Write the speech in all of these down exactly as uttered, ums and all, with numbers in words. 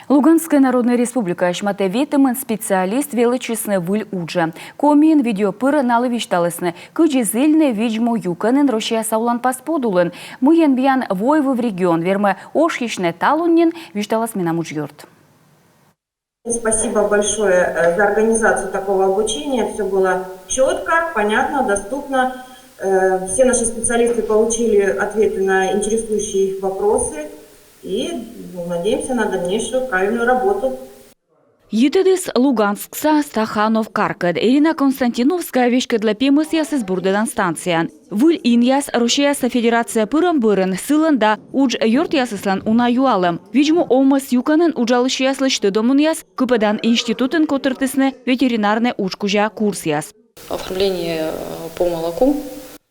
Луганскӧй Народнӧй Республикаысь матӧ ветымын специалист велӧдчисны выль уджӧ. Комиын видео пыр налы висьталісны, кыдзи зільны видз-му юкӧнын Россияса уланпас подулын. Мыйӧн миян войвыв регион вермӧ ошйысьны талун нин, висьталас менам уджъёрт. Спасибо большое э, за организацию такого обучения. Все было четко, понятно, доступно. Э, Все наши специалисты получили ответы на интересующие их вопросы. И ну, надеемся на дальнейшую правильную работу. Йитӧдіс Луганскса Стаханов каркӧд. Ирина Константиновская веськӧдлӧ пемӧсъясӧс бурдӧдан станцияын. Выль инъяс Россияса Федерацияӧ пырӧм бӧрын сылӧн да уджъёртъясыслӧн уна юалӧм. Видз-му овмӧс юкӧнын уджалысьяслысь тӧдӧмунъяс кыпӧдан институтын котыртісны ветеринарнӧй удж кузя курсъяс. Оформление э, по молоку.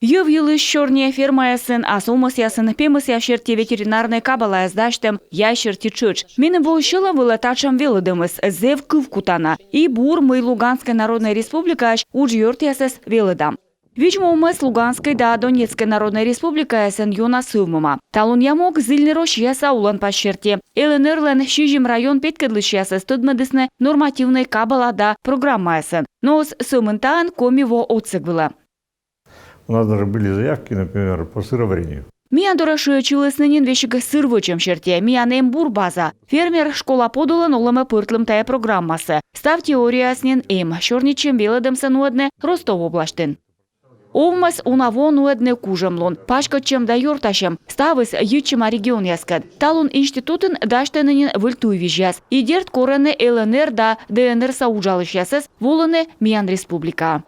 Йӧв йылысь сёрни, фермаясын ас овмӧсъясын, пемӧсъяс серти ветеринарнӧй кабалаяс дасьтӧм, яй серти тшӧтш. Меным воис сьӧлӧм вылӧ татшӧм велӧдӧмыс, зэв кывкутана. И бур, мый Луганскӧй Народнӧй Республикаысь уджъёртъясӧс велӧдам. Видз-му овмӧс Луганскӧй да Донецкӧй Народнӧй Республикаясын ёна сӧвмӧма. Талунъя мог — зільны Россияса уланпас серти. ЛНР-лӧн сизим район петкӧдлысьясӧс тӧдмӧдісны нормативнӧй кабала да программаясӧн. Но оз сӧмын таын Коми во отсӧг вылӧ. У нас даже были заявки, например, по сыроварению. Миян дорӧ шыӧдчылісны нин весиг сыр вӧчӧм серти. Миян эм бур база. Фермер школа подулын олӧмӧ пӧртлім тайӧ программасӧ. Став теорияыс нин эм. Сёрнитчӧм велӧдӧмсӧ нуӧдны Ростов обласьтын. Овмӧс уна во нуӧдны кужӧмлун, паськӧдчӧм да ёртасьӧм. Ставыс йитчӧма регионъяскӧд. Талун институтын дасьтӧны нин выль туйвизьяс. И дерт, корӧны ЛНР да ДНР-са уджалысьясӧс волыны миян республикаӧ.